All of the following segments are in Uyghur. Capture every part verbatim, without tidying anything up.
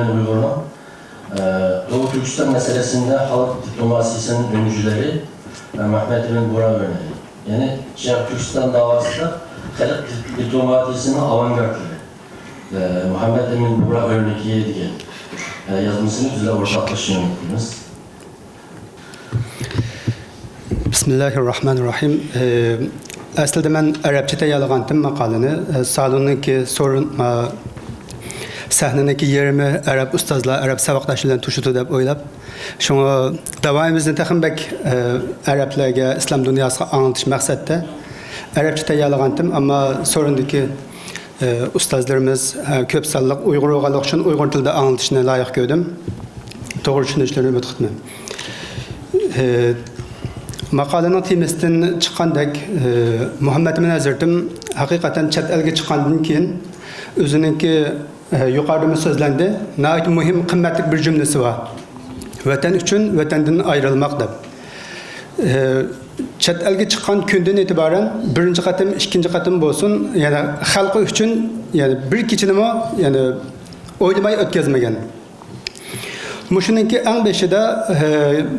ئۇيغۇرنىڭ، ئە، دوغۇ تۈركىستان مەسىلىسىندە خەلق دىپلوماتىيىسىنىڭ ئۆڭچىلىرى، ئە، مۇھەممەد ئىبن بۇرا ئۆرنىكى. يەنى شەرقىي تۈركىستان داۋاسىدا خەلق دىپلوماتىيىسىنىڭ ئاۋانگارتلىرى، ئە، مۇھەممەد ئىبن بۇرا ئۆرنىكى دېگەن، ئە، يازمىسىنى بىز بىلەن ئورتاقلىشىشنى ئۈمىد قىلىمىز. بىسمىللاھىررەھمانىررەھىم. ئە، ئەسلىدە مەن ئەرەبچە تەييارلىغانتىم ماقالىنى. ئە، سالوننىڭكى سورۇن، ئە، سەھنىنىڭكى يېرىمى ئەرەب ئۇستازلار، ئەرەب ساۋاقداش بىلەن توشىدۇ دەپ ئويلاپ، شۇڭا داۋايىمىزنى تېخىمۇ بەك، ئە، ئەرەبلەرگە، ئىسلام دۇنياسىغا ئاڭلىتىش مەقسەتتە ئەرەبچە تەييارلىغانتىم. ئەمما سورۇندىكى ئۇستازلىرىمىز، ھە، كۆپ سانلىق ئۇيغۇر بولغانلىقى ئۈچۈن ئۇيغۇر تىلىدا ئاڭلىتىشنى لايىق كۆردۈم. توغرا چۈشىنىشلىرىنى ئۈمىد قىلىمەن. ئە، ماقالىنىڭ تېمىسىدىن چىققاندەك، ئە، مۇھەممەد ئەمىن ھەزرىتىم ھەقىقەتەن چەت ئەلگە چىققاندىن كېيىن ئۆزىنىڭكى، ئە، يۇقىرىدىمۇ سۆزلەندى، ناھايىتى مۇھىم، قىممەتلىك بىر جۈملىسى بار. ۋەتەن ئۈچۈن ۋەتەندىن ئايرىلماق دەپ. ئە، چەت ئەلگە چىققان كۈندىن ئېتىبارەن بىرىنچى قېتىم، ئىككىنچى قېتىم بولسۇن، يەنە خەلقى ئۈچۈن، يەنە بىر كېچىنىمۇ، يەنە ئويلىماي ئۆتكۈزمىگەن. مۇشۇنىڭكى ئەڭ بېشىدا، ئە،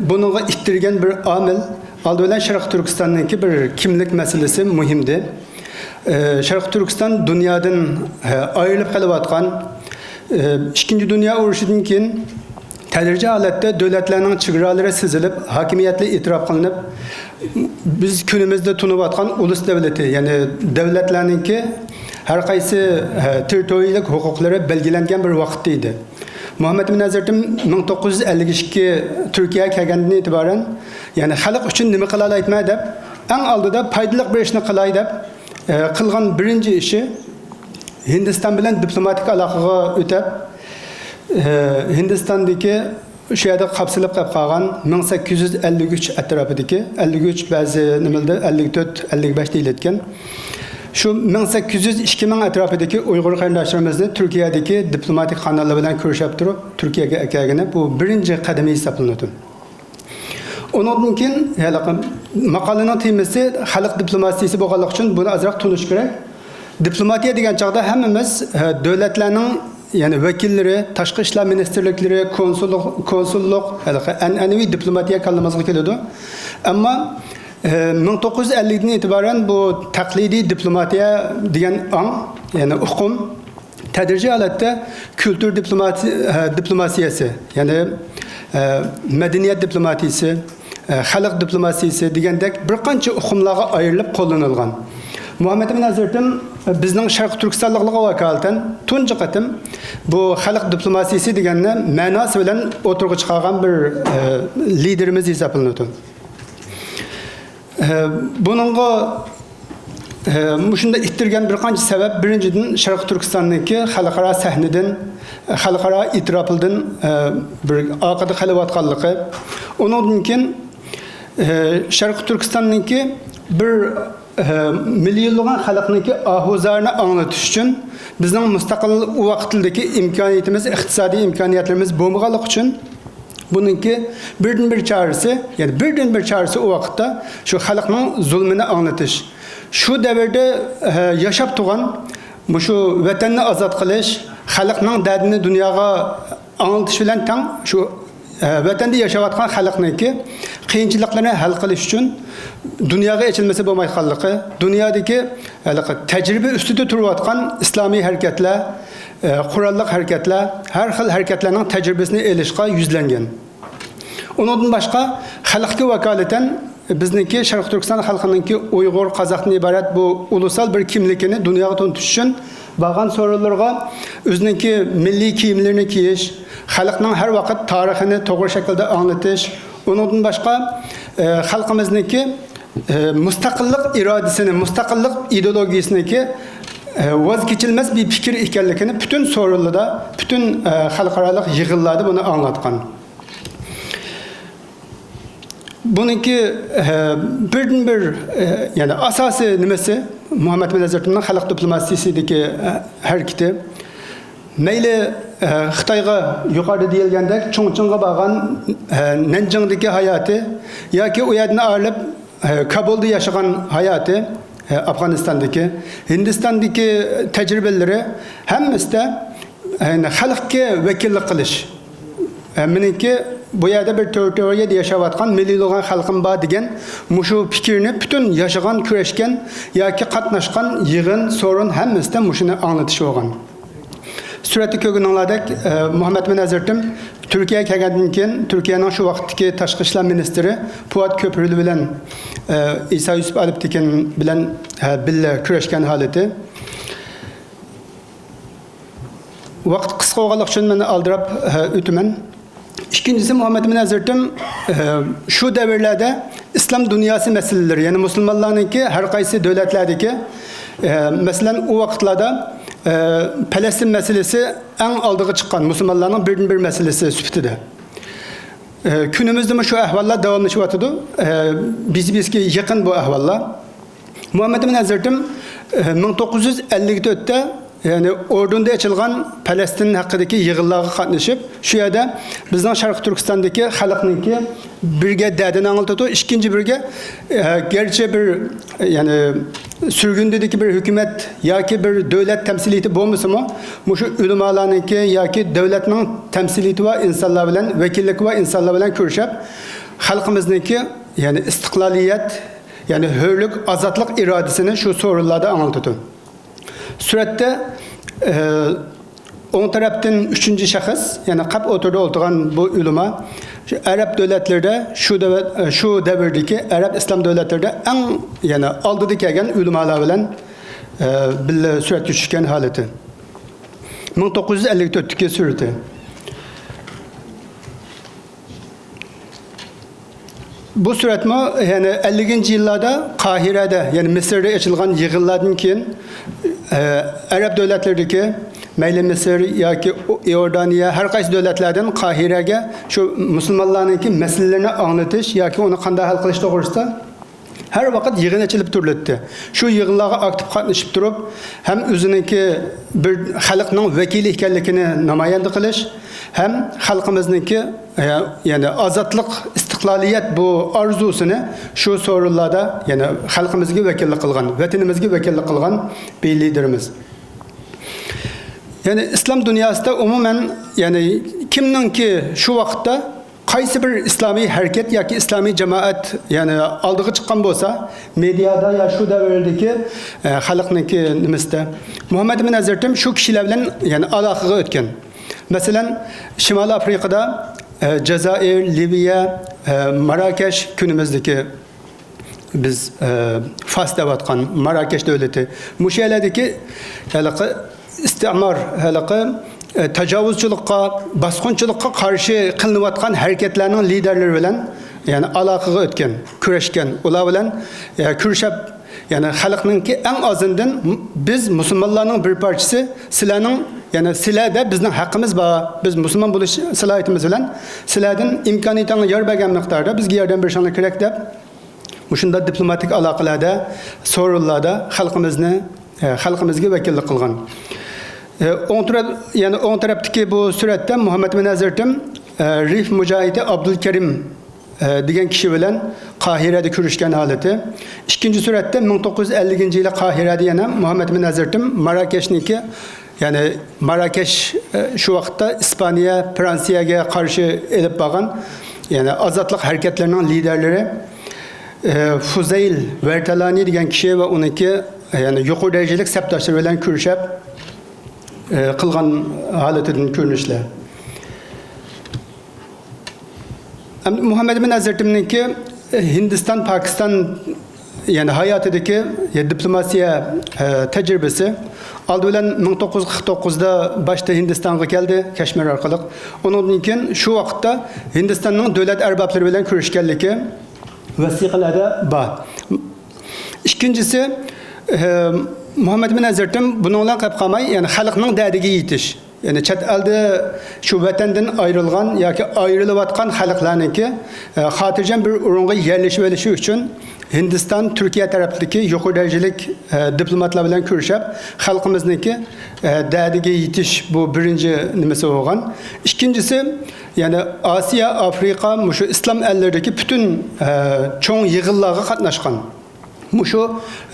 بۇنىڭغا ئىتتەرگەن بىر ئامىل، ئالدى بىلەن شەرقىي تۈركىستاننىڭكى بىر كىملىك مەسىلىسى مۇھىمدى. ئە، شەرقىي تۈركىستان دۇنيادىن، ئە، ئايرىلىپ قېلىۋاتقان، ئە، ئىككىنچى دۇنيا ئۇرۇشىدىن كېيىن تەدرىجىي ھالەتتە دۆلەتلەرنىڭ چېگرالىرى سىزىلىپ، ھاكىمىيەتلىرى ئېتىراپ قىلىنىپ، بىز كۈنىمىزدە تونۇۋاتقان ئۇلۇس دۆلىتى، يەنى دۆلەتلەرنىڭكى ھەر قايسى، ئە، تېررىتورىيەلىك ھوقۇقلىرى بەلگىلەنگەن بىر ۋاقىتتا ئىدى. مۇھەممەد ئەمىن ھەزرىتىم مىڭ توققۇز يۈز ئەللىك ئىككى تۈركىيەگە كەلگەندىن ئېتىبارەن، يەنى خەلق ئۈچۈن نېمە قىلالايمەن دەپ، ئەڭ ئالدىدا پايدىلىق بىر ئىشنى قىلاي دەپ، ئە، قىلغان بىرىنچى ئىشى ھىندىستان بىلەن دىپلوماتىك ئالاقىغا ئۆتۈپ، ئە، ھىندىستاندىكى شۇ يەردە قاپسىلىپ قېلىپ قالغان مىڭ سەككىز يۈز ئەللىك ئۈچ ئەتراپىدىكى، ئەللىك ئۈچ، بەزى نېمىلەردە ئەللىك تۆت، ئەللىك بەش دېيىلىدىكەن. شۇ مىڭ سەككىز يۈز ئىككى مىڭ ئەتراپىدىكى ئۇيغۇر قېرىنداشلىرىمىزنى تۈركىيەدىكى دىپلوماتىك قاناللار بىلەن كۆرۈشۈپ تۇرۇپ، تۈركىيەگە ئەكەلگىنى بۇ بىرىنچى قەدىمى ھېسابلىنىدۇ. ئۇنىڭدىن كېيىن ھېلىقى ماقالىنىڭ تېمىسى خەلق دىپلوماتىيىسى بولغانلىقى ئۈچۈن بۇنى ئازراق تونۇش كېرەك. دىپلوماتىيە دېگەن چاغدا ھەممىمىز، ئە، دۆلەتلەرنىڭ، يەنى ۋەكىللىرى، تاشقى ئىشلار مىنىستىرلىكلىرى، كونسۇللۇق، كونسۇللۇق، ھېلىقى ئەنئەنىۋى دىپلوماتىيە كاللىمىزغا كېلىدۇ. ئەمما، ئە، مىڭ توققۇز يۈز ئەللىكتىن ئېتىبارەن بۇ تەقلىدىي دىپلوماتىيە دېگەن ئاڭ، يەنى ئۇقۇم، تەدرىجىي ھالەتتە كۈلتۈر دىپلوماتى-، ئە، دىپلوماتىيەسى، يەنى، ئە، مەدەنىيەت دىپلوماتىيىسى، ئە، خەلق دىپلوماتىيىسى دېگەندەك بىر قانچە ئۇقۇملارغا ئايرىلىپ قوللىنىلغان. مۇھەممەد ئەمىن ھەزرىتىم، ئە، بىزنىڭ شەرقىي تۈركىستانلىقلارغا ۋاكالىتەن تۇنجى قېتىم بۇ خەلق دىپلوماتىيىسى دېگەننى مەناسى بىلەن ئوتتۇرىغا چىقارغان بىر، ئە، لىدېرىمىز ھېسابلىنىدۇ. ئە، بۇنىڭغا، ئە، مۇشۇنداق ئىتتەرگەن بىر قانچە سەۋەب، بىرىنچىدىن، شەرقىي تۈركىستاننىڭكى خەلقئارا سەھنىدىن، خەلقئارا ئېتىراپىدىن، ئە، بىر ئارقىدا قېلىۋاتقانلىقى. ئۇنىڭدىن كېيىن، ئە، شەرقىي تۈركىستاننىڭكى بىر، ئە، مىليونلىغان خەلقنىڭكى ئاھۇزارىنى ئاڭلىتىش ئۈچۈن بىزنىڭ مۇستەقىل ئۇ ۋاقىتتىكى ئىمكانىيىتىمىز، ئىقتىسادىي ئىمكانىيەتلىرىمىز بولمىغانلىقى ئۈچۈن، بۇنىڭكى بىردىنبىر چارىسى، يەنى بىردىنبىر چارىسى ئۇ ۋاقىتتا شۇ خەلقنىڭ زۇلمىنى ئاڭلىتىش. شۇ دەۋردە، ئە، ياشاپ تۇرغان مۇشۇ ۋەتەننى ئازاد قىلىش، خەلقنىڭ دەردىنى دۇنياغا ئاڭلىتىش بىلەن تەڭ شۇ، ئە، ۋەتەندە ياشاۋاتقان خەلقنىڭكى قىيىنچىلىقلىرىنى ھەل قىلىش ئۈچۈن دۇنياغا ئېچىلمىسا بولمايدىغانلىقى، دۇنيادىكى ھېلىقى تەجرىبە ئۈستىدە تۇرۇۋاتقان ئىسلامىي ھەرىكەتلەر، ئە، قوراللىق ھەرىكەتلەر، ھەر خىل ھەرىكەتلەرنىڭ تەجرىبىسىنى ئېلىشقا يۈزلەنگەن. ئۇنىڭدىن باشقا، خەلقكە ۋاكالىتەن بىزنىڭكى شەرقىي تۈركىستان خەلقىنىڭكى ئۇيغۇر، قازاقتىن ئىبارەت بۇ ئۇلۇسال بىر كىملىكىنى دۇنياغا تونۇتۇش ئۈچۈن بارغان سورۇنلىرىغا ئۆزىنىڭكى مىللىي كىيىملىرىنى كىيىش، خەلقنىڭ ھەر ۋاقىت تارىخىنى توغرا شەكىلدە ئاڭلىتىش، ئۇنىڭدىن باشقا، ئە، خەلقىمىزنىڭكى، ئە، مۇستەقىللىق ئىرادىسىنى، مۇستەقىللىق ئىدېئولوگىيىسىنىڭكى، ئە، ۋاز كېچىلمەس بىر پىكىر ئىكەنلىكىنى پۈتۈن سورۇنلىرىدا، پۈتۈن، ئە، خەلقئارالىق يىغىنلاردا بۇنى ئاڭلاتقان. بۇنىڭكى، ئە، بىردىنبىر، ئە، يەنى ئاساسىي نېمىسى، مۇھەممەد ئەمىن ھەزرىتىنىڭ خەلق دىپلوماتىيىسىدىكى، ئە، ھەرىكىتى. مەيلى، ئە، خىتايغا يۇقىرىدا دېيىلگەندەك چۇڭچىڭغا بارغان، ئە، نەنجىڭدىكى ھاياتى ياكى ئۇ يەردىن ئايرىلىپ، ئە، كابۇلدا ياشىغان ھاياتى، ئە، ئافغانىستاندىكى، ھىندىستاندىكى تەجرىبىلىرى ھەممىسىدە يەنى خەلقكە ۋەكىللىك قىلىش. ئە، مېنىڭكى بۇ يەردە بىر تېررىتورىيەدە ياشاۋاتقان مىليونلىغان خەلقىم بار دېگەن مۇشۇ پىكىرنى پۈتۈن ياشىغان، كۈرەشكەن ياكى قاتناشقان يىغىن، سورۇن ھەممىسىدە مۇشۇنى ئاڭلىتىش بولغان. سۈرەتتە كۆرگىنىڭلاردەك، ئە، مۇھەممەد ئەمىن ھەزرىتىم تۈركىيەگە كەلگەندىن كېيىن، تۈركىيەنىڭ شۇ ۋاقىتتىكى تاشقى ئىشلار مىنىستىرى پۇئاد كۆپۈرلى بىلەن، ئە، ئىسا يۈسۈپ ئالپتېكىن بىلەن، ئە، بىللە كۈرەشكەن ھالىتى. ۋاقىت قىسقا بولغانلىقى ئۈچۈن مەن ئالدىراپ، ئە، ئۆتىمەن. ئىككىنچىسى، مۇھەممەد ئەمىن ھەزرىتىم، ئە، شۇ دەۋرلەردە ئىسلام دۇنياسى مەسىلىلىرى، يەنى مۇسۇلمانلارنىڭكى ھەر قايسى دۆلەتلەردىكى، ئە، مەسىلەن، ئۇ ۋاقىتلاردا، ئە، پەلەستىن مەسىلىسى ئەڭ ئالدىغا چىققان مۇسۇلمانلارنىڭ بىردىنبىر مەسىلىسى سۈپىتىدە. ئە، كۈنىمىزدىمۇ شۇ ئەھۋاللار داۋاملىشىۋاتىدۇ. ئە، بىز، بىزگە يېقىن بۇ ئەھۋاللار. مۇھەممەد ئەمىن ھەزرىتىم، ئە، مىڭ توققۇز يۈز ئەللىك تۆتتە، يەنى ئوردۇندا ئېچىلغان پەلەستىن ھەققىدىكى يىغىنلارغا قاتنىشىپ، شۇ يەردە بىزنىڭ شەرقىي تۈركىستاندىكى خەلقنىڭكى بىرگە دەردىنى ئاڭلىتىدۇ، ئىككىنچى بىرگە، ئە، گەرچە بىر، يەنى سۈرگۈندىكى بىر ھۆكۈمەت ياكى بىر دۆلەت تەمسىلىيىتى بولمىسىمۇ، مۇشۇ ئۆلىمالارنىڭكى ياكى دۆلەتنىڭ تەمسىلىيىتى بار ئىنسانلار بىلەن، ۋەكىللىكى بار ئىنسانلار بىلەن كۆرۈشۈپ، خەلقىمىزنىڭكى، يەنى ئىستىقلالىيەت، يەنى ھۆرلۈك، ئازادلىق ئىرادىسىنى شۇ سورۇنلاردا ئاڭلىتىدۇ. سۈرەتتە، ئە، ئوڭ تەرەپتىن ئۈچىنچى شەخس، يەنى قەپ ئوتتۇرىدا ئولتۇرغان بۇ ئۆلىما، شۇ ئەرەب دۆلەتلىرىدە، شۇ دەۋ-، شۇ دەۋردىكى ئەرەب ئىسلام دۆلەتلىرىدە ئەڭ، يەنى ئالدىدا كەلگەن ئۆلىمالار بىلەن، ئە، بىللە سۈرەتكە چۈشكەن ھالىتى. مىڭ توققۇز يۈز ئەللىك تۆتتىكى سۈرىتى. بۇ سۈرەتمۇ، يەنى ئەللىكىنچى يىللاردا قاھىرەدە، يەنى مىسىردا ئېچىلغان يىغىنلاردىن كېيىن، ئە، ئەرەب دۆلەتلىرىدىكى، مەيلى مىسىر ياكى ئىئوردانىيە، ھەر قايسى دۆلەتلەردىن قاھىرەگە شۇ مۇسۇلمانلارنىڭكى مەسىلىلىرىنى ئاڭلىتىش ياكى ئۇنى قانداق ھەل قىلىش توغرىسىدا ھەر ۋاقىت يىغىن ئېچىلىپ تۇرۇلاتتى. شۇ يىغىنلارغا ئاكتىپ قاتنىشىپ تۇرۇپ، ھەم ئۆزىنىڭكى بىر خەلقنىڭ ۋەكىلى ئىكەنلىكىنى نامايەندە قىلىش، ھەم خەلقىمىزنىڭكى، يەنى ئازادلىق، ئىستىقلالىيەت بۇ ئارزۇسىنى شۇ سورۇنلاردا، يەنى خەلقىمىزگە ۋەكىللىك قىلغان، ۋەتىنىمىزگە ۋەكىللىك قىلغان بىر لىدېرىمىز. يەنى ئىسلام دۇنياسىدا ئومۇمەن، يەنى كىمنىڭكى شۇ ۋاقىتتا قايسى بىر ئىسلامىي ھەرىكەت ياكى ئىسلامىي جامائەت، يەنى ئالدىغا چىققان بولسا، مېدىيادا يا شۇ دەۋردىكى، ئە، خەلقنىڭكى نېمىسىدە، مۇھەممەد ئەمىن ھەزرىتىم شۇ كىشىلەر بىلەن، يەنى ئالاقىگە ئۆتكەن. مەسىلەن، شىمالىي ئافرىقىدا، ئە، جازائىر، لىۋىيە، ئە، ماراكەش، كۈنىمىزدىكى بىز، ئە، فاس دەۋاتقان ماراكەش دۆلىتى، مۇشۇ يەرلەردىكى ھېلىقى ئىستىمار، ھېلىقى، ئە، تاجاۋۇزچىلىققا، باسقۇنچىلىققا قارشى قىلىنىۋاتقان ھەرىكەتلەرنىڭ لىدەرلىرى بىلەن، يەنى ئالاقىگە ئۆتكەن، كۆرۈشكەن، ئۇلار بىلەن، ئە، كۆرۈشۈپ، يەنى خەلقنىڭكى ئەڭ ئازىندىن، بىز مۇسۇلمانلارنىڭ بىر پارچىسى، سىلەرنىڭ، يەنى سىلەردە بىزنىڭ ھەققىمىز بار، بىز مۇسۇلمان بولۇش سالاھىيىتىمىز بىلەن سىلەردىن ئىمكانىيىتىڭلار يار بەرگەن مىقداردا بىزگە ياردەم بېرىشىڭلار كېرەك دەپ، مۇشۇنداق دىپلوماتىك ئالاقىلەردە، سورۇنلاردا خەلقىمىزنى، ئە، خەلقىمىزگە ۋەكىللىك قىلغان. ئە، ئوڭ تەرەپ، يەنى ئوڭ تەرەپتىكى بۇ سۈرەتتە مۇھەممەد ئەمىن ھەزرىتىم، ئە، رىف مۇجاھىدى ئابدۇلكەرىم، ئە، دېگەن كىشى بىلەن قاھىرەدە كۆرۈشكەن ھالىتى. ئىككىنچى سۈرەتتە مىڭ توققۇز يۈز ئەللىكىنچى يىلى قاھىرەدە يەنە مۇھەممەد ئەمىن ھەزرىتىم ماراكەشنىڭكى، يەنى ماراكەش، ئە، شۇ ۋاقىتتا ئىسپانىيە، فرانسىيەگە قارشى ئېلىپ بارغان، يەنى ئازادلىق ھەرىكەتلىرىنىڭ لىدەرلىرى، ئە، فۇزەيل ۋەرتالانى دېگەن كىشى ۋە ئۇنىڭكى، يەنى يۇقىرى دەرىجىلىك سەپداشلىرى بىلەن كۆرۈشۈپ، ئە، قىلغان ھالىتىدىن كۆرۈنۈشلەر. ئەمدى مۇھەممەد ئەمىن ھەزرىتىمنىڭكى، ئە، ھىندىستان، پاكىستان، يەنى ھاياتىدىكى، يە، دىپلوماتىيە، ئە، تەجرىبىسى. ئالدى بىلەن مىڭ توققۇز يۈز قىرىق توققۇزدا باشتا ھىندىستانغا كەلدى، كەشمىر ئارقىلىق. ئۇنىڭدىن كېيىن شۇ ۋاقىتتا ھىندىستاننىڭ دۆلەت ئەربابلىرى بىلەن كۆرۈشكەنلىكى ۋەسىقىلەردە بار. ئىككىنچىسى، ئە، مۇھەممەد ئەمىن ھەزرىتىم بۇنىڭ بىلەن قېلىپ قالماي، يەنى خەلقنىڭ دەردىگە يېتىش. يەنى چەت ئەلدە شۇ ۋەتەندىن ئايرىلغان ياكى ئايرىلىۋاتقان خەلقلەرنىڭكى، ئە، خاتىرجەم بىر ئورۇنغا يەرلىشىۋېلىشى ئۈچۈن ھىندىستان، تۈركىيە تەرەپتىكى يۇقىرى دەرىجىلىك، ئە، دىپلوماتلار بىلەن كۆرۈشۈپ، خەلقىمىزنىڭكى، ئە، دەردىگە يېتىش بۇ بىرىنچى نېمىسى بولغان. ئىككىنچىسى، يەنى ئاسىيا، ئافرىقا، مۇشۇ ئىسلام ئەللىرىدىكى پۈتۈن، ئە، چوڭ يىغىنلارغا قاتناشقان. مۇشۇ،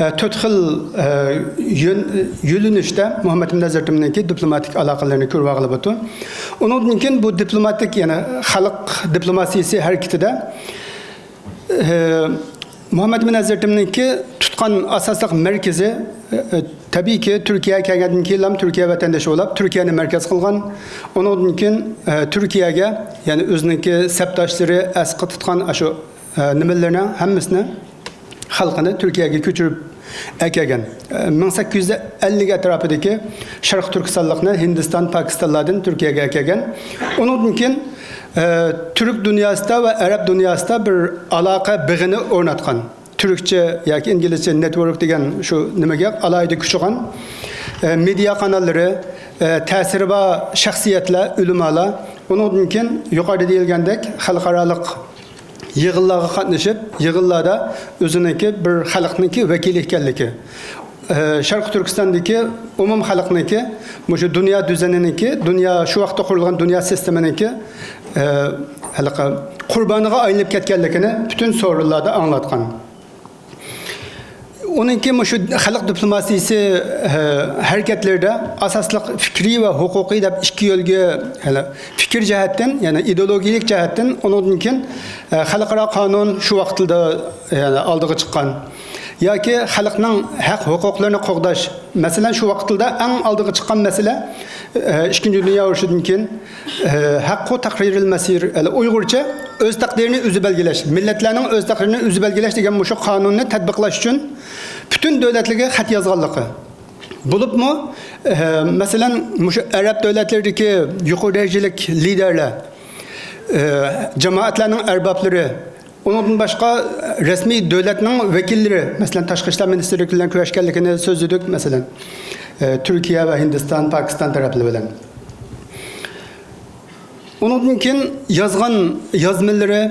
ئە، تۆت خىل، ئە، يۆن-، يۆنىلىشتە مۇھەممەد ئىمىن ھەزرىتىمنىڭكى دىپلوماتىك ئالاقىلىرىنى كۆرۈۋالغىلى بولىدۇ. ئۇنىڭدىن كېيىن بۇ دىپلوماتىك، يەنى خەلق دىپلوماتىيىسى ھەرىكىتىدە، ئە، مۇھەممەد ئىمىن ھەزرىتىمنىڭكى تۇتقان ئاساسلىق مەركىزى، ئە، تەبىئىيكى، تۈركىيەگە كەلگەندىن كېيىنلا تۈركىيە ۋەتەندىشى بولۇپ، تۈركىيەنى مەركەز قىلغان. ئۇنىڭدىن كېيىن، ئە، تۈركىيەگە، يەنى ئۆزىنىڭكى سەپداشلىرى ئەسقا تۇتقان ئاشۇ، ئە، نېمىلىرىنىڭ ھەممىسىنى، خەلقىنى تۈركىيەگە كۆچۈرۈپ ئەكەلگەن. ئە، مىڭ سەككىز يۈز ئەللىك ئەتراپىدىكى شەرقىي تۈركىستانلىقنى ھىندىستان، پاكىستانلاردىن تۈركىيەگە ئەكەلگەن. ئۇنىڭدىن كېيىن، ئە، تۈرك دۇنياسىدا ۋە ئەرەب دۇنياسىدا بىر ئالاقە بېغىنى ئورناتقان. تۈركچە ياكى ئىنگلىزچە نېتۋورك دېگەن شۇ نېمىگە ئالاھىدە كۈچىگەن، ئە، مېدىيا قاناللىرى، ئە، تەسىرى بار شەخسىيەتلەر، ئۆلىمالار، ئۇنىڭدىن كېيىن يۇقىرىدا دېيىلگەندەك خەلقئارالىق يىغىنلارغا قاتنىشىپ، يىغىنلاردا ئۆزىنىڭكى بىر خەلقنىڭكى ۋەكىلى ئىكەنلىكى، ئە، شەرقىي تۈركىستاندىكى ئومۇم خەلقنىڭكى، مۇشۇ دۇنيا دۈزىنىنىڭكى، دۇنيا، شۇ ۋاقىتتا قۇرۇلغان دۇنيا سىستېمىنىڭكى، ئە، ھېلىقى قۇربانىغا ئايلىنىپ كەتكەنلىكىنى پۈتۈن سورۇنلاردا ئاڭلاتقان. ئۇنىڭكى مۇشۇ خەلق دىپلوماتىيىسى، ئە، ھەرىكەتلىرىدە ئاساسلىق پىكرىي ۋە ھوقۇقىي دەپ ئىككى يۆلگە، يەنى پىكىر جەھەتتىن، يەنى ئىدېئولوگىيىلىك جەھەتتىن، ئۇنىڭدىن كېيىن، ئە، خەلقئارا قانۇن شۇ ۋاقىتلىدا، يەنى ئالدىغا چىققان. ياكى خەلقنىڭ ھەق ھوقۇقلىرىنى قوغداش. مەسىلەن، شۇ ۋاقىتلىدا ئەڭ ئالدىغا چىققان مەسىلە، ئە، ئىككىنچى دۇنيا ئۇرۇشىدىن كېيىن، ئە، ھەققۇ تەھرىرىل مەسىر، يەنى ئۇيغۇرچە ئۆز تەقدىرىنى ئۆزى بەلگىلەش، مىللەتلەرنىڭ ئۆز تەقدىرىنى ئۆزى بەلگىلەش دېگەن مۇشۇ قانۇننى تەتبىقلاش ئۈچۈن پۈتۈن دۆلەتلەرگە خەت يازغانلىقى. بولۇپمۇ، ئە، مەسىلەن، مۇشۇ ئەرەب دۆلەتلىرىدىكى يۇقىرى دەرىجىلىك لىدەرلەر، ئە، جامائەتلەرنىڭ ئەربابلىرى، ئۇنىڭدىن باشقا رەسمىي دۆلەتنىڭ ۋەكىللىرى، مەسىلەن، تاشقى ئىشلار مىنىستىرلىكى بىلەن كۆرۈشكەنلىكىنى سۆزلىدۇق، مەسىلەن، ئە، تۈركىيە ۋە ھىندىستان، پاكىستان تەرەپلىرى بىلەن. ئۇنىڭدىن كېيىن يازغان يازمىلىرى،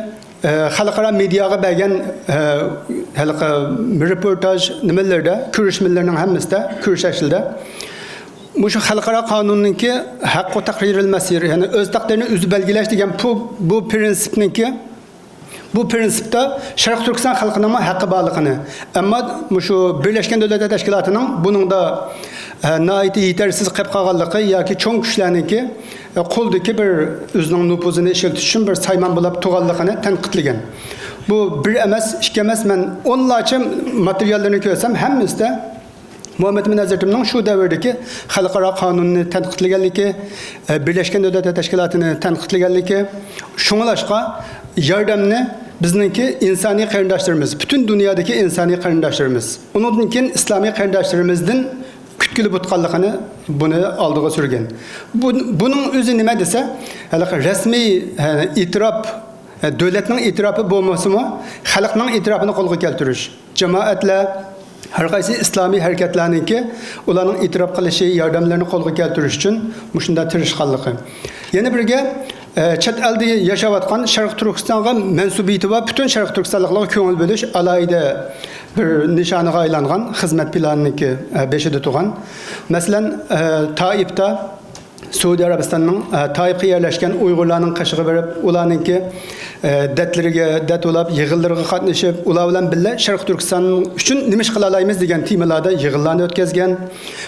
ئە، خەلقئارا مېدىياغا بەرگەن، ئە، ھېلىقى رېپورتاژ نېمىلىرىدە، كۆرۈشمىلىرىنىڭ ھەممىسىدە، كۆرۈشۈشلىرىدە مۇشۇ خەلقئارا قانۇننىڭكى ھەققۇ تەھرىرىل مەسىر، يەنى ئۆز تەقدىرىنى ئۆزى بەلگىلەش دېگەن بۇ، بۇ پىرىنسىپنىڭكى، بۇ پىرىنسىپتا شەرقىي تۈركىستان خەلقىنىڭمۇ ھەققى بارلىقىنى، ئەمما مۇشۇ بىرلەشكەن دۆلەتلەر تەشكىلاتىنىڭ بۇنىڭدا، ئە، ناھايىتى يېتەرسىز قېلىپ قالغانلىقى ياكى چوڭ كۈچلەرنىڭكى، ئە، قولىدىكى بىر ئۆزىنىڭ نوپۇزىنى ئىشلىتىش ئۈچۈن بىر سايمان بولاپ تۇرغانلىقىنى تەنقىدلىگەن. بۇ بىر ئەمەس، ئىككى ئەمەس، مەن ئونلارچە ماتېرىياللىرىنى كۆرسەم، ھەممىسىدە مۇھەممەد ئىمىن ھەزرىتىمنىڭ شۇ دەۋردىكى خەلقئارا قانۇننى تەنقىدلىگەنلىكى، ئە، بىرلەشكەن دۆلەتلەر تەشكىلاتىنى تەنقىدلىگەنلىكى، شۇڭلاشقا ياردەمنى بىزنىڭكى ئىنسانىي قېرىنداشلىرىمىز، پۈتۈن دۇنيادىكى ئىنسانىي قېرىنداشلىرىمىز، ئۇنىڭدىن كېيىن ئىسلامىي قېرىنداشلىرىمىزدىن كۈتكىلى بولغانلىقىنى بۇنى ئالدىغا سۈرگەن. بۇ، بۇنىڭ ئۆزى نېمە دېسە، ھېلىقى رەسمىي، ئە، ئېتىراپ، ئە، دۆلەتنىڭ ئېتىراپى بولمىسىمۇ، خەلقنىڭ ئېتىراپىنى قولغا كەلتۈرۈش. جامائەتلەر، ھەر قايسى ئىسلامىي ھەرىكەتلەرنىڭكى ئۇلارنىڭ ئېتىراپ قىلىشى، ياردەملىرىنى قولغا كەلتۈرۈش ئۈچۈن مۇشۇنداق تىرىشقانلىقى. يەنە بىرگە، ئە، چەت ئەلدە ياشاۋاتقان شەرقىي تۈركىستانغا مەنسۇبىيىتى بار پۈتۈن شەرقىي تۈركىستانلىقلارغا كۆڭۈل بۆلۈش ئالاھىدە بىر نىشانىغا ئايلانغان خىزمەت پىلانىنىڭكى، ئە، بېشىدا تۇرغان. مەسىلەن، ئە، تائىپتا سەئۇدى ئەرەبىستاننىڭ، ئە، تائىپقا يەرلەشكەن ئۇيغۇرلارنىڭ قېشىغا بېرىپ، ئۇلارنىڭكى، ئە، دەردلىرىگە دەرد بولاپ، يىغىنلىرىغا قاتنىشىپ، ئۇلار بىلەن بىللە شەرقىي تۈركىستان ئۈچۈن نېمە ئىش قىلالايمىز دېگەن تېمىلاردا يىغىنلارنى ئۆتكۈزگەن.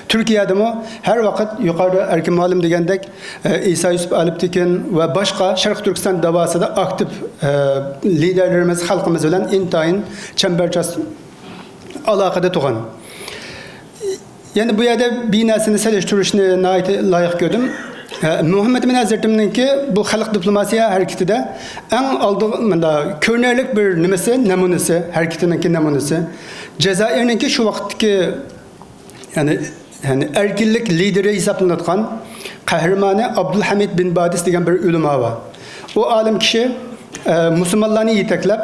تۈركىيەدىمۇ ھەر ۋاقىت يۇقىرىدا ئەركىن مۇئەللىم دېگەندەك، ئە، ئىسا يۈسۈپ ئالپتېكىن ۋە باشقا شەرقىي تۈركىستان داۋاسىدا ئاكتىپ، ئە، لىدەرلىرىمىز خەلقىمىز بىلەن ئىنتايىن چەمبەرچاس ئالاقىدە تۇرغان. يەنە بۇ يەردە بىر نەرسىنى سېلىشتۇرۇشنى ناھايىتى لايىق كۆردۈم. ئە، مۇھەممەد ئىمىن ھەزرىتىمنىڭكى بۇ خەلق دىپلوماتىيە ھەرىكىتىدە ئەڭ ئالدىغا، مۇنداق كۆرۈنەرلىك بىر نېمىسى، نەمۇنىسى، ھەرىكىتىنىڭكى نەمۇنىسى، جەزائىرنىڭكى شۇ ۋاقىتتىكى، يەنى، يەنى ئەركىنلىك لىدىرى ھېسابلىنىدىغان قەھرىمانى ئابدۇلھەمىد بىن بادىس دېگەن بىر ئۆلىما بار. ئۇ ئالىم كىشى، ئە، مۇسۇلمانلارنى يېتەكلەپ،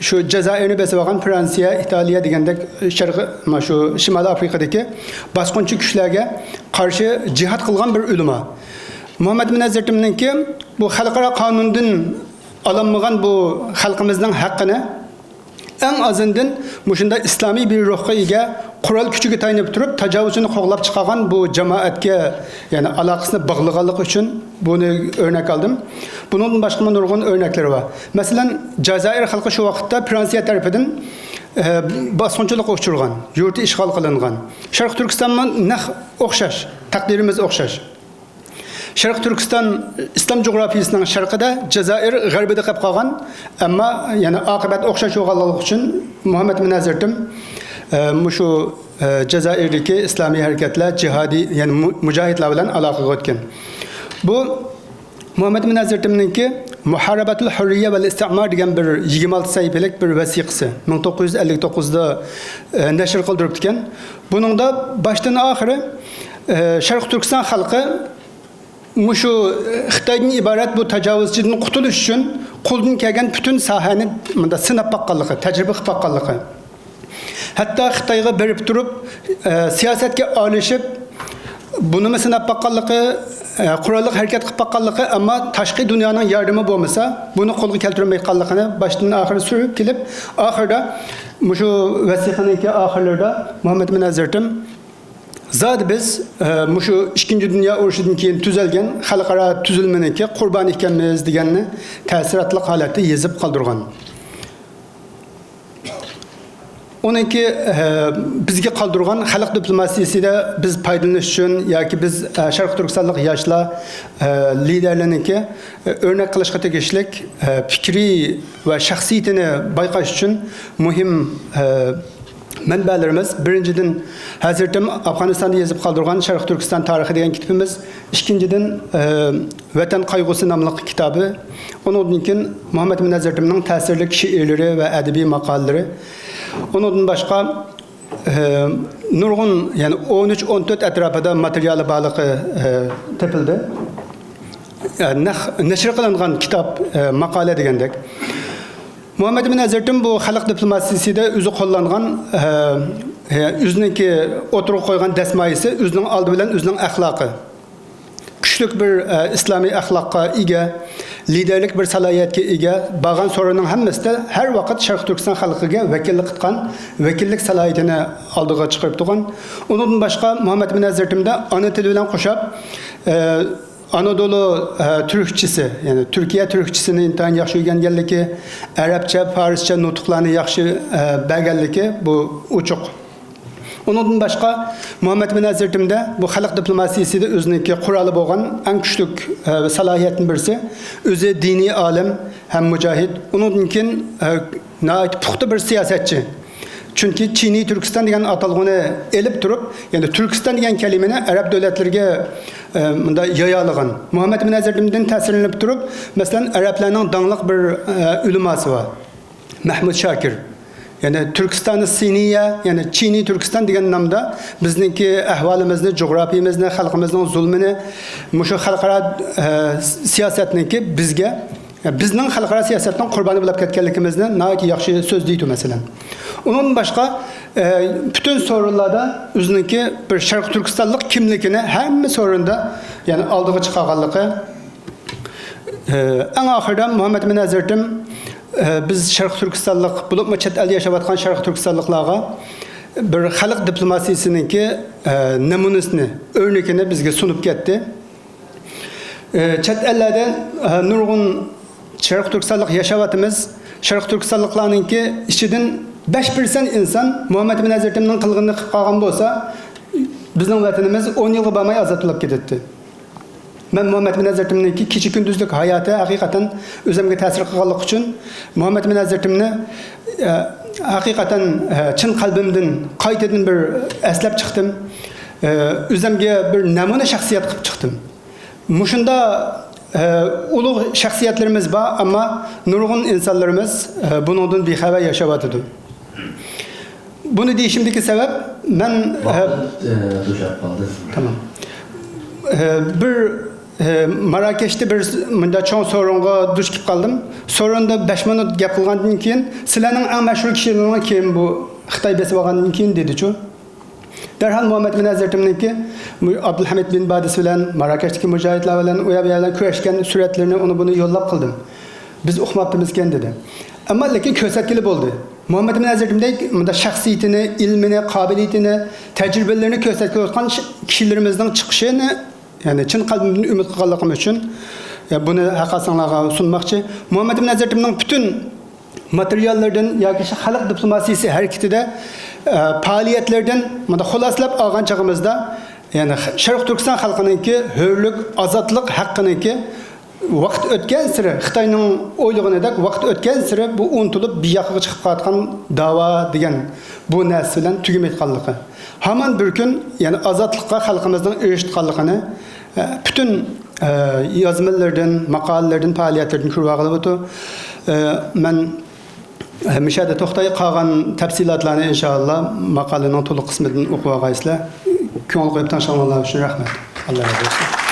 شۇ جەزائىرنى بېسىۋالغان فرانسىيە، ئىتالىيە دېگەندەك شەرقىي، مانا شۇ شىمالىي ئافرىقىدىكى باسقۇنچى كۈچلەرگە قارشى جىھاد قىلغان بىر ئۆلىما. مۇھەممەد ئىمىن ھەزرىتىمنىڭكى بۇ خەلقئارا قانۇندىن ئالالمىغان بۇ خەلقىمىزنىڭ ھەققىنى ئەڭ ئازىندىن مۇشۇنداق ئىسلامىي بىر روھقا ئىگە، قورال كۈچىگە تايىنىپ تۇرۇپ، تاجاۋۇزچىنى قوغلاپ چىقارغان بۇ جامائەتكە، يەنى ئالاقىسىنى باغلىغانلىقى ئۈچۈن بۇنى ئۆرنەك ئالدىم. بۇنىڭدىن باشقىمۇ نۇرغۇن ئۆرنەكلىرى بار. مەسىلەن، جازائىر خەلقى شۇ ۋاقىتتا فرانسىيە تەرىپىدىن، ئە، باسقۇنچىلىققا ئۇچرىغان، يۇرتى ئىشغال قىلىنغان. شەرقىي تۈركىستانمۇ نەق ئوخشاش، تەقدىرىمىز ئوخشاش. شەرقىي تۈركىستان ئىسلام جۇغراپىيىسىنىڭ شەرقىدە، جازائىر غەربىدە قېلىپ قالغان، ئەمما يەنە ئاقىۋەت ئوخشاش بولغانلىقى ئۈچۈن مۇھەممەد ئىبن ھەزرىتىم، ئە، مۇشۇ، ئە، جازائىردىكى ئىسلامىي ھەرىكەتلەر، جىھادىي، يەنى مۇ-، مۇجاھىدلار بىلەن ئالاقىگە ئۆتكەن. بۇ مۇھەممەد ئىبن ھەزرىتىمنىڭكى مۇھارىبەتۇل ھۇررىيە ۋەل ئىستىمار دېگەن بىر يىگىرمە ئالتە سەھىپىلىك بىر ۋەسىقىسى، مىڭ توققۇز يۈز ئەللىك توققۇزدا، ئە، نەشر قىلدۇرۇپتىكەن. بۇنىڭدا باشتىن ئاخىرى، ئە، شەرقىي تۈركىستان خەلقى مۇشۇ، ئە، خىتايدىن ئىبارەت بۇ تاجاۋۇزچىدىن قۇتۇلۇش ئۈچۈن قولدىن كەلگەن پۈتۈن ساھەنى مۇنداق سىناپ باققانلىقى، تەجرىبە قىلىپ باققانلىقى. ھەتتا خىتايغا بېرىپ تۇرۇپ، ئە، سىياسەتكە ئارىلىشىپ، بۇنىمۇ سىناپ باققانلىقى، ئە، قوراللىق ھەرىكەت قىلىپ باققانلىقى، ئەمما تاشقى دۇنيانىڭ ياردىمى بولمىسا، بۇنى قولغا كەلتۈرەلمەيدىغانلىقىنى باشتىن ئاخىر سۆرەپ كېلىپ، ئاخىرىدا مۇشۇ ۋەسىقىنىڭكى ئاخىرلىرىدا مۇھەممەد ئىبن ھەزرىتىم، زادى بىز، ئە، مۇشۇ ئىككىنچى دۇنيا ئۇرۇشىدىن كېيىن تۈزەلگەن خەلقئارا تۈزۈلمىنىڭكى قۇربانى ئىكەنمىز دېگەننى تەسىراتلىق ھالەتتە يېزىپ قالدۇرغان. ئۇنىڭكى، ئە، بىزگە قالدۇرغان خەلق دىپلوماتىيىسىدە بىز پايدىلىنىش ئۈچۈن ياكى بىز، ئە، شەرقىي تۈركىستانلىق ياشلار، ئە، لىدەرلىرىنىڭكى، ئە، ئۆرنەك قىلىشقا تېگىشلىك، ئە، پىكرى ۋە شەخسىيىتىنى بايقاش ئۈچۈن مۇھىم، ئە، مەنبەلىرىمىز، بىرىنچىدىن، ھەزرىتىم ئافغانىستاندا يېزىپ قالدۇرغان شەرقىي تۈركىستان تارىخى دېگەن كىتابىمىز، ئىككىنچىدىن، ئە، ۋەتەن قايغۇسى ناملىق كىتابى، ئۇنىڭدىن كېيىن مۇھەممەد ئىبن ھەزرىتىمنىڭ تەسىرلىك شېئىرلىرى ۋە ئەدەبىي ماقالىلىرى، ئۇنىڭدىن باشقا، ئە، نۇرغۇن، يەنى ئون ئۈچ، ئون تۆت ئەتراپىدا ماتېرىيالى بارلىقى، ئە، تېپىلدى. ئە، نەق-، نەشر قىلىنغان كىتاب، ئە، ماقالە دېگەندەك. مۇھەممەد ئىبن ھەزرىتىم بۇ خەلق دىپلوماتىيىسىدە ئۆزى قوللانغان، ئە، ئە، ئۆزىنىڭكى ئوتتۇرىغا قويغان دەسمايىسى، ئۆزىنىڭ ئالدى بىلەن ئۆزىنىڭ ئەخلاقى. كۈچلۈك بىر، ئە، ئىسلامىي ئەخلاققا ئىگە، لىدەرلىك بىر سالاھىيەتكە ئىگە، بارغان سورۇننىڭ ھەممىسىدە ھەر ۋاقىت شەرقىي تۈركىستان خەلقىگە ۋەكىللىك قىلغان، ۋەكىللىك سالاھىيىتىنى ئالدىغا چىقىرىپ تۇرغان. ئۇنىڭدىن باشقا، مۇھەممەد ئىبن ھەزرىتىمدە ئانا تىلى بىلەن قوشاپ، ئە، ئانادولۇ، ئە، تۈركچىسى، يەنى تۈركىيە تۈركچىسىنى ئىنتايىن ياخشى ئۆگەنگەنلىكى، ئەرەبچە، پارسچە نۇتۇقلارنى ياخشى، ئە، بەرگەنلىكى بۇ ئوچۇق. ئۇنىڭدىن باشقا، مۇھەممەد ئىبن ھەزرىتىمدە بۇ خەلق دىپلوماتىيىسىدە ئۆزىنىڭكى قورالى بولغان ئەڭ كۈچلۈك، ئە، سالاھىيەتتىن بىرسى، ئۆزى دىنىي ئالىم ھەم مۇجاھىد، ئۇنىڭدىن كېيىن، ئە، ناھايىتى پۇختا بىر سىياسەتچى. چۈنكى چىنىي تۈركىستان دېگەن ئاتالغۇنى ئېلىپ تۇرۇپ، يەنى تۈركىستان دېگەن كەلىمىنى ئەرەب دۆلەتلىرىگە، ئە، مۇنداق يايالىغان. مۇھەممەد ئىبن ھەزرىتىمدىن تەسىرلىنىپ تۇرۇپ، مەسىلەن، ئەرەبلەرنىڭ داڭلىق بىر، ئە، ئۆلىماسى بار. مەھمۇد شاكىر. يەنى تۈركىستانى سىنىيە، يەنى چىنىي تۈركىستان دېگەن نامدا بىزنىڭكى ئەھۋالىمىزنى، جۇغراپىيىمىزنى، خەلقىمىزنىڭ زۇلمىنى، مۇشۇ خەلقئارا، ئە، سىياسەتنىڭكى بىزگە، بىزنىڭ خەلقئارا سىياسەتنىڭ قۇربانى بولاپ كەتكەنلىكىمىزنى ناھايىتى ياخشى سۆزلەيدۇ، مەسىلەن. ئۇنىڭدىن باشقا، ئە، پۈتۈن سورۇنلاردا ئۆزىنىڭكى بىر شەرقىي تۈركىستانلىق كىملىكىنى ھەممە سورۇندا، يەنى ئالدىغا چىقارغانلىقى، ئەڭ ئاخىرىدا مۇھەممەد ئىبن ھەزرىتىم، بىز شەرقىي تۈركىستانلىق، بولۇپمۇ چەت ئەلدە ياشاۋاتقان شەرقىي تۈركىستانلىقلارغا بىر خەلق دىپلوماتىيىسىنىڭكى نەمۇنىسىنى، ئۆرنىكىنى بىزگە سۇنۇپ كەتتى. چەت ئەللەردە نۇرغۇن شەرقىي تۈركىستانلىق ياشاۋاتىمىز. شەرقىي تۈركىستانلىقلارنىڭكى ئىچىدىن بەش پىرسەنت ئىنسان مۇھەممەد ئىبن ھەزرىتىمنىڭ قىلغىنىنى قىلىپ قالغان بولسا، بىزنىڭ ۋەتىنىمىز ئون يىلغا بارماي ئازاد بولۇپ كېتەتتى. مەن مۇھەممەد ئىبن ھەزرىتىمنىڭكى كېچە-كۈندۈزلۈك ھاياتى ھەقىقەتەن ئۆزۈمگە تەسىر قىلغانلىقى ئۈچۈن، مۇھەممەد ئىبن ھەزرىتىمنى، ئە، ھەقىقەتەن، ئە، چىن قەلبىمدىن قايتىدىن بىر ئەسلەپ چىقتىم. ئە، ئۆزۈمگە بىر نەمۇنە شەخسىيەت قىلىپ چىقتىم. مۇشۇنداق، ئە، ئۇلۇغ شەخسىيەتلىرىمىز بار، ئەمما نۇرغۇن ئىنسانلىرىمىز، ئە، بۇنىڭدىن بىخەۋەر ياشاۋاتىدۇ. بۇنى دېيىشىمدىكى سەۋەب، مەن، ئە، ۋاقىت، ئە، توشاپ قالدى. تامام. ئە، بىر، ئە، ماراكەشتە بىر مۇنداق چوڭ سورۇنغا دۇچ كېلىپ قالدىم. سورۇندا بەش مىنۇت گەپ قىلغاندىن كېيىن، سىلەرنىڭ ئەڭ مەشھۇر كىشىلىرىڭلار كىم بۇ خىتاي بېسىپ ئالغاندىن كېيىن دېدىچۇ. دەرھال مۇھەممەد بىن ھەزرىتىمنىڭكى ئابدۇلھەمىد بىن بادىس بىلەن، ماراكەشتىكى مۇجاھىدلار بىلەن، ئۇ يەر بۇ يەر بىلەن كۈرەشكەن سۈرەتلىرىنى ئۇنى بۇنى يوللاپ قىلدىم. بىز ئۇقماپتىمىزكەن دېدى. ئەمما لېكىن كۆرسەتكىلى بولدى. مۇھەممەد بىن ھەزرىتىمدەك مۇنداق شەخسىيىتىنى، ئىلمىنى، قابىلىيىتىنى، تەجرىبىلىرىنى كۆرسەتكىلى بولغان كىشىلىرىمىزنىڭ چىقىشىنى، يەنى چىن قەلبىمدىن ئۈمىد قىلغانلىقىم ئۈچۈن، يا، بۇنى ھەققاسىڭلارغا سۇنماقچى. مۇھەممەد بىن ھەزرىتىمنىڭ پۈتۈن ماتېرىياللىرىدىن ياكى شۇ خەلق دىپلوماتىيىسى ھەرىكىتىدە، ئە، پائالىيەتلىرىدىن مۇنداق خۇلاسىلەپ ئالغان چېغىمىزدا، يەنى شەرقىي تۈركىستان خەلقىنىڭكى ھۆرلۈك، ئازادلىق ھەققىنىڭكى ۋاقىت ئۆتكەنسېرى، خىتاينىڭ ئويلىغىنىدەك ۋاقىت ئۆتكەنسېرى بۇ ئۇنتۇلۇپ بىر ياقىغا چىقىپ قالىدىغان داۋا دېگەن بۇ نەرسە بىلەن تۈگىمەيدىغانلىقى. ھامان بىر كۈن يەنە ئازادلىققا خەلقىمىزنىڭ ئېرىشىدىغانلىقىنى، ئە، پۈتۈن، ئە، يازمىلىرىدىن، ماقالىلىرىدىن، پائالىيەتلىرىدىن كۆرۈۋالغىلى بولىدۇ. ئە، مەن، ئە، مۇشۇ يەردە توختاي، قالغان تەپسىلاتلارنى ئىنشائاللا ماقالىنىڭ تولۇق قىسمىدىن ئوقۇۋالغايسىلەر. كۆڭۈل قويۇپ تىڭشىغىنىڭلار ئۈچۈن رەھمەت. ئاللا رازى بولسۇن.